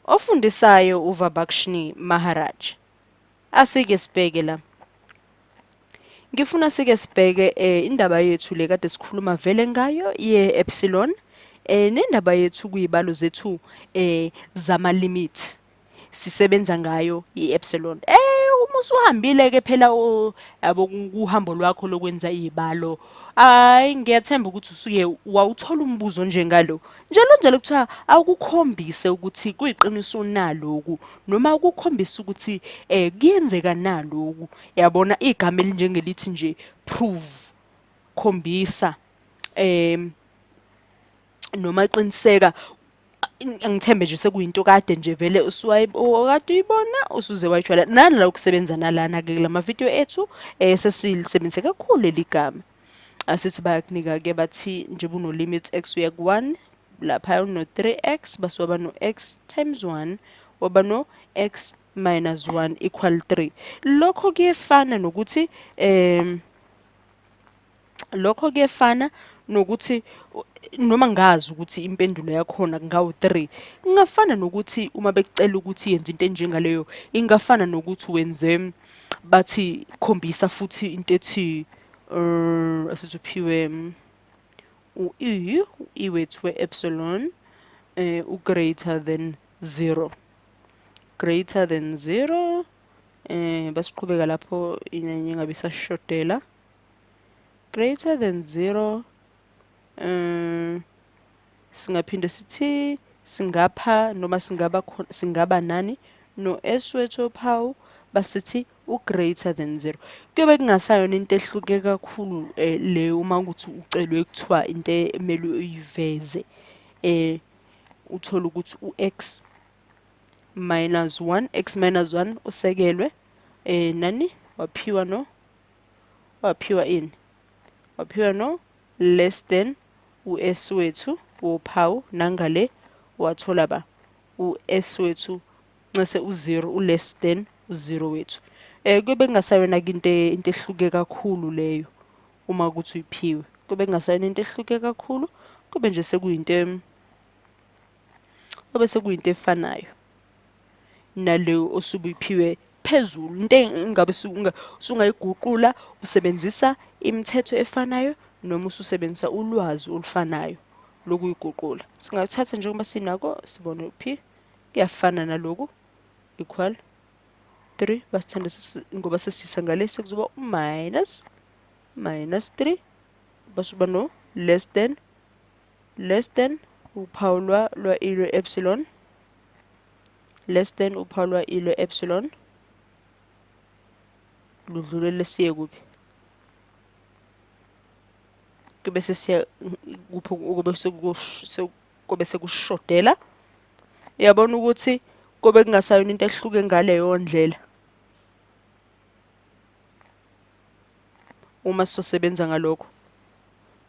Ofundisayo uVabakshni Maharaj. Asike sibheke la. Ngifuna sike sibheke indaba yethu le kade sikhuluma vele ngayo ye epsilon, nendaba yethu kuyibalo zethu zama limit sisebenza ngayo i-epsilon. Uma usuhambile ke phela yabo kuhambo lwakho lokwenza izibalo, hayi ngiyathemba ukuthi usuke wawuthola umbuzo njengalo. Njalo njalo kuthiwa awukukhombise ukuthi kuyiqiniso naloku, noma ukukhombisa ukuthi kuyenzeka naloku. Yabona igama elinjengelithi nje prove, khombisa, noma qiniseka. Angithembe nje sekuyinto kade nje vele kade uyibona usuze wayijwayela. Nala ukusebenza nalana ke kulama video ethu, sesilisebenzise kakhulu leli gama. Asithi bayakunika ke bathi nje uno limit x uya ku 1, lapha uno 3x base waba no x times 1 waba no x minus 1 equal 3. Lokho kuyefana nokuthi lokho kuyefana nokuthi noma ngazi ukuthi impendulo yakhona kungawu 3, kungafana nokuthi uma bekucela ukuthi yenze into enjengaleyo, ingafana nokuthi wenze bathi khombisa futhi into ethi asithi uphiwe u-e, u-e wethu we-epsilon, u-greater than 0, greater than 0, basiqhubeka lapho inyenye ingabe isashodela, greater than 0, singaphinde sithi singapha noma singaba singaba nani no s wethu ophawu basithi u greater than 0. Kuyobe kungasayona into ehluke kakhulu le uma ukuthi ucelwe kuthiwa into emele uyiveze, uthola ukuthi u x minus 1, x minus 1 usekelwe nani waphiwa no, waphiwa ini, waphiwa no less than u s wethu wophawu, nangale wathola ba u s wethu ncese u 0, u less than u 0 wethu. Kube kungasayona into ehluke kakhulu leyo uma ukuthi uyiphiwe, kube kungasayona into ehluke kakhulu, kube nje sekuyinto, kube sekuyinto efanayo naleyo osubuyiphiwe phezulu. Into engabe usungayiguqula usebenzisa imithetho efanayo noma ususebenzisa ulwazi olufanayo lokuyiguqula. Singathatha njengoba sinako sibone uphi kuyafana naloku equal 3, basithanda ngoba sesisa ngale sekuzoba minus minus 3 basuba no less than, less than uphawu lwa i epsilon, less than uphawu lwa i epsilon ludlulele siye kuphi, kube sesiya kuphi, kube sekushodela. Uyabona ukuthi kube kungasayona into ehluke ngaleyo ndlela uma sizosebenza ngalokho.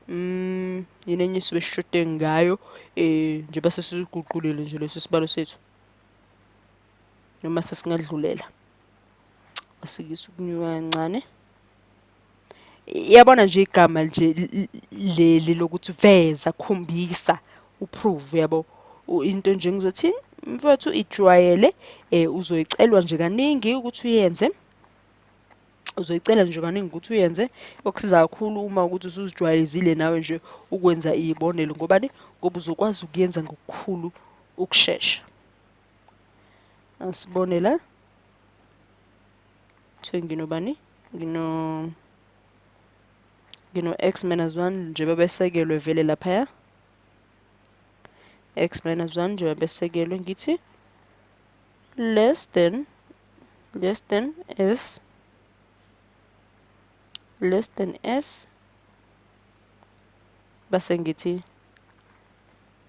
Yini enye isuke sishode ngayo, njengoba sesiguqulile nje leso sibalo sethu, noma sesingadlulela asikise ukunyuka kancane. Yabona nje igama nje leli lokuthi veza, khombisa, uprove, yabo into nje ngizothini mfowethu, ijwayele, uzoyicelwa nje kaningi ukuthi uyenze, uzoyicela nje kaningi ukuthi uyenze. Okusiza kakhulu uma ukuthi usuzijwayezile nawe nje ukwenza iy'bonelo, ngobani? Ngoba uzokwazi ukuyenza ngokukhulu ukushesha. Asibone la, kuthiwe nginobani, ngino x minus 1 nje babesekelwe vele laphaya, x minus 1 nje babesekelwe, ngithi less than, less than s, less than s, base ngithi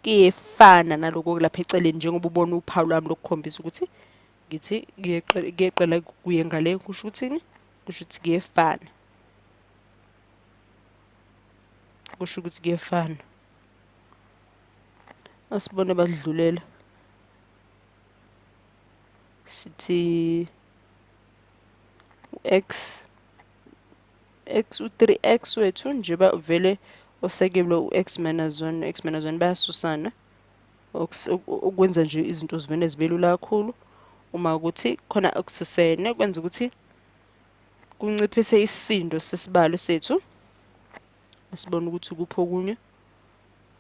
kuyefana naloko kulapha eceleni, njengoba ubona uphawu lwami lokukhombisa ukuthi ngithi kuyeqela kuye ngale, kusho ukuthini? Kusho ukuthi kuyefana, kusho ukuthi kuyefana. Asibone badlulela, sithi x, x u3x wethu njengoba vele osekelwe u-x minus 1 no-x minus 1 bayasusana, Okwenza nje izinto zivele zibe lula kakhulu uma ukuthi khona okususene kwenza ukuthi kunciphise isisindo sesibalo sethu. Asibone ukuthi kuphi okunye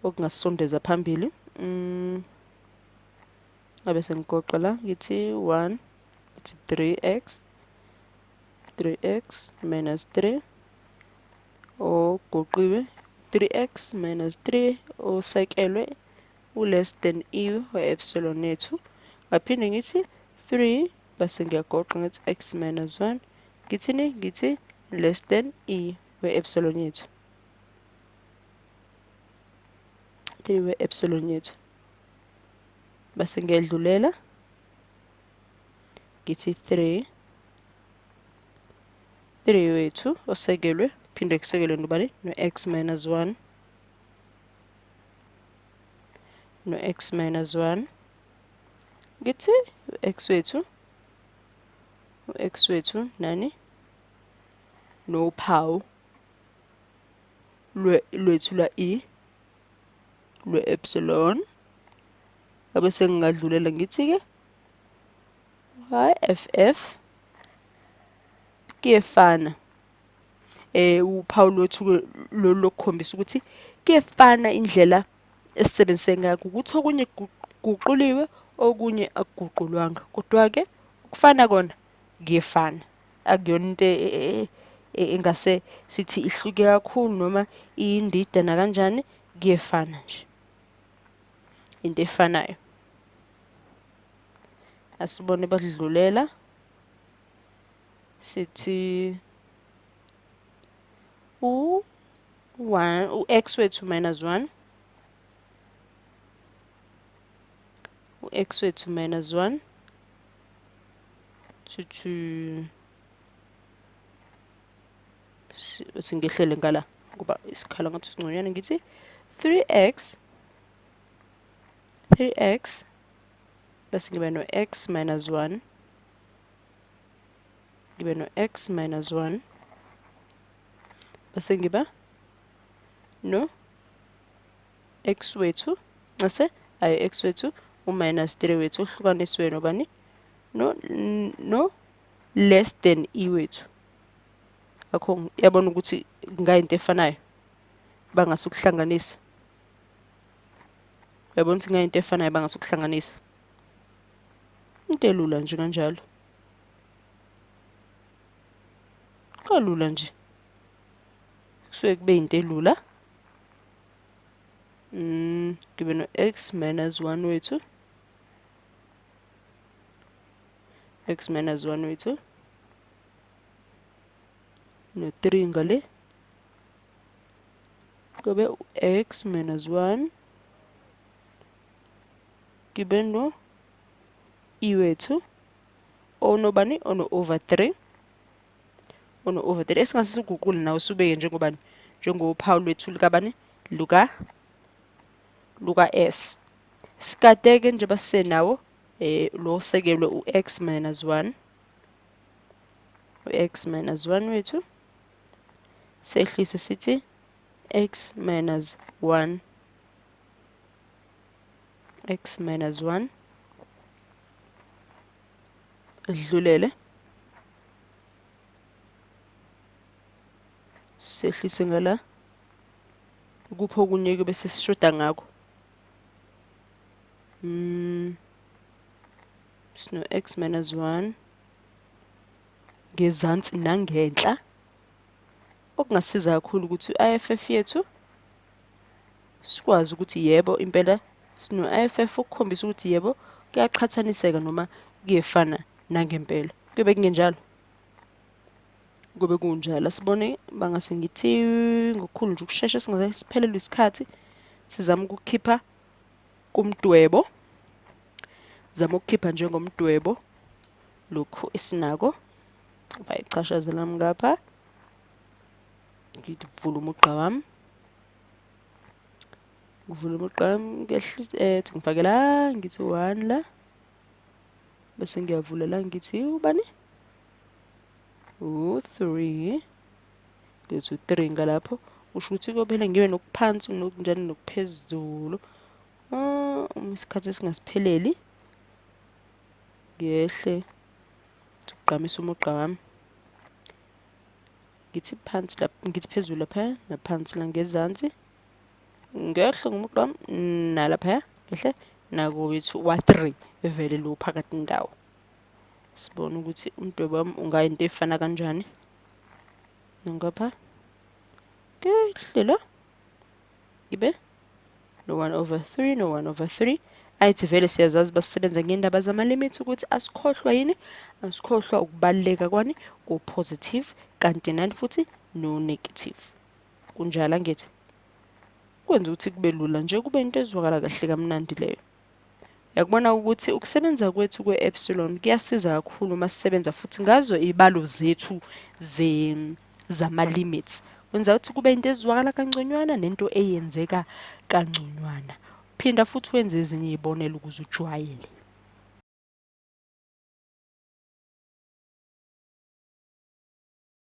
okungasondeza phambili. Ngabe sengigoqa la ngithi 1 ngithi 3x 3x minus 3 ogoqiwe 3x minus 3 osekelwe u-less than e we-epsilon yethu. Ngaphinde ngithi 3 bese ngiyagoqa ngithi x minus 1 ngithini ngithi less than e we-epsilon yethu, 3 we-epsilon yethu. Bese ngiyadlulela ngithi 3 wethu osekelwe phinde kusekelwe nobani no-x minus 1 no-x minus 1 ngithi x wethu nani nophawu lwethu lwa e lwe-epsilon. Ngabe sengingadlulela ngithi-ke y f f kuyefana, uphawu lwethu lolu lokukhombisa ukuthi kuyefana indlela esisebenzise ngakho, ukuthi okunye kuguquliwe okunye akuguqulwanga, kodwa-ke ukufana kona kuyefana. Akuyona into engase sithi ihluke kakhulu noma iyindida nakanjani, kuyefana nje, into efanayo. Asibone badlulela sithi u-1 u-x wethu minus 1 u-x wethu minus 1 sithi singehlele ngala ngoba isikhala ngathi singconywana, ngithi 3x bese ngibe no-x minus 1 ngibe no-x minus 1 bese ngiba no x wethu ngase ayo x wethu u-minus 3 wethu uhlukaniswe nobani no less than e wethu. Akho yabona ukuthi kungayinto efanayo bangase ukuhlanganisa, uyabona ukuthi kungayinto efanayo bangase ukuhlanganisa, into elula nje kanjalo, kalula nje kusuke kube into elula. Ngibe no x minus 1 wethu, x minus 1 wethu no 3 ngale kube x minus 1 ngibe no e wethu onobani ono over 3 ono over 3 esingase siguqule nawo subeke njengobani njengophawu lwethu likabani luka s. Sikadeke nje basenawo lo sekelwe u-x minus 1 u-x minus 1 wethu sehlise sithi x minus 1 x minus 1 dlulele sehlise ngala kupho okunye ke bese sishoda ngakho. Sino x minus 1 ngezansi nangenhla, okungasiza kakhulu ukuthi i-IFF yethu sikwazi ukuthi yebo impela sino IFF ukukhombisa ukuthi yebo kuyaqhathaniseka noma kuyefana nangempela. Kube kungenjalo, kube kunjalo. Asibone bangase ngithi ngokukhulu nje ukushesha singaze siphelelwe isikhathi, sizama ukukhipha kumdwebo, zama ukukhipha njengomdwebo lokhu esinako. Bayichashaza lami ngapha, ngivula umugqa wami, ngivula umugqa wami, ngehlise ngifake la ngithi 1 la bese ngiyavula la ngithi ubani u3 ngithi 3 ngalapho, usho ukuthi kuyophela ngibe nokuphansi nokunjani nokuphezulu. Uma isikhathi singasipheleli, ngehle ukugqamisa umugqa wami. Ngithi phansi lapha, ngithi phezulu lapha, naphansi la ngezansi. Ngehle ngomugqa wami, nalaphaya, ngehle nakowethu wa-3 vele lo phakathi nendawo. Sibone ukuthi umdwebo wami ungayinto efana kanjani. Nangapha ngehle la, ngibe no 1 over 3 no 1 over 3. Ayithi vele siyazazi basisebenza ngendaba zama-limits ukuthi asikhohlwa yini, asikhohlwa ukubaluleka kwani ku-positive kanti nani futhi no-negative. Kunjalo angithi? Kwenza ukuthi kube lula nje, kube into ezwakala kahle kamnandi leyo. Uyakubona ukuthi ukusebenza kwethu kwe-epsilon kuyasiza kakhulu uma sisebenza futhi ngazo iy'balo zethu zama-limits. Kwenza ukuthi kube into ezwakala kangconywana nento eyenzeka kangconywana. Phinda futhi wenze ezinye iy'bonelo ukuze ujwayele.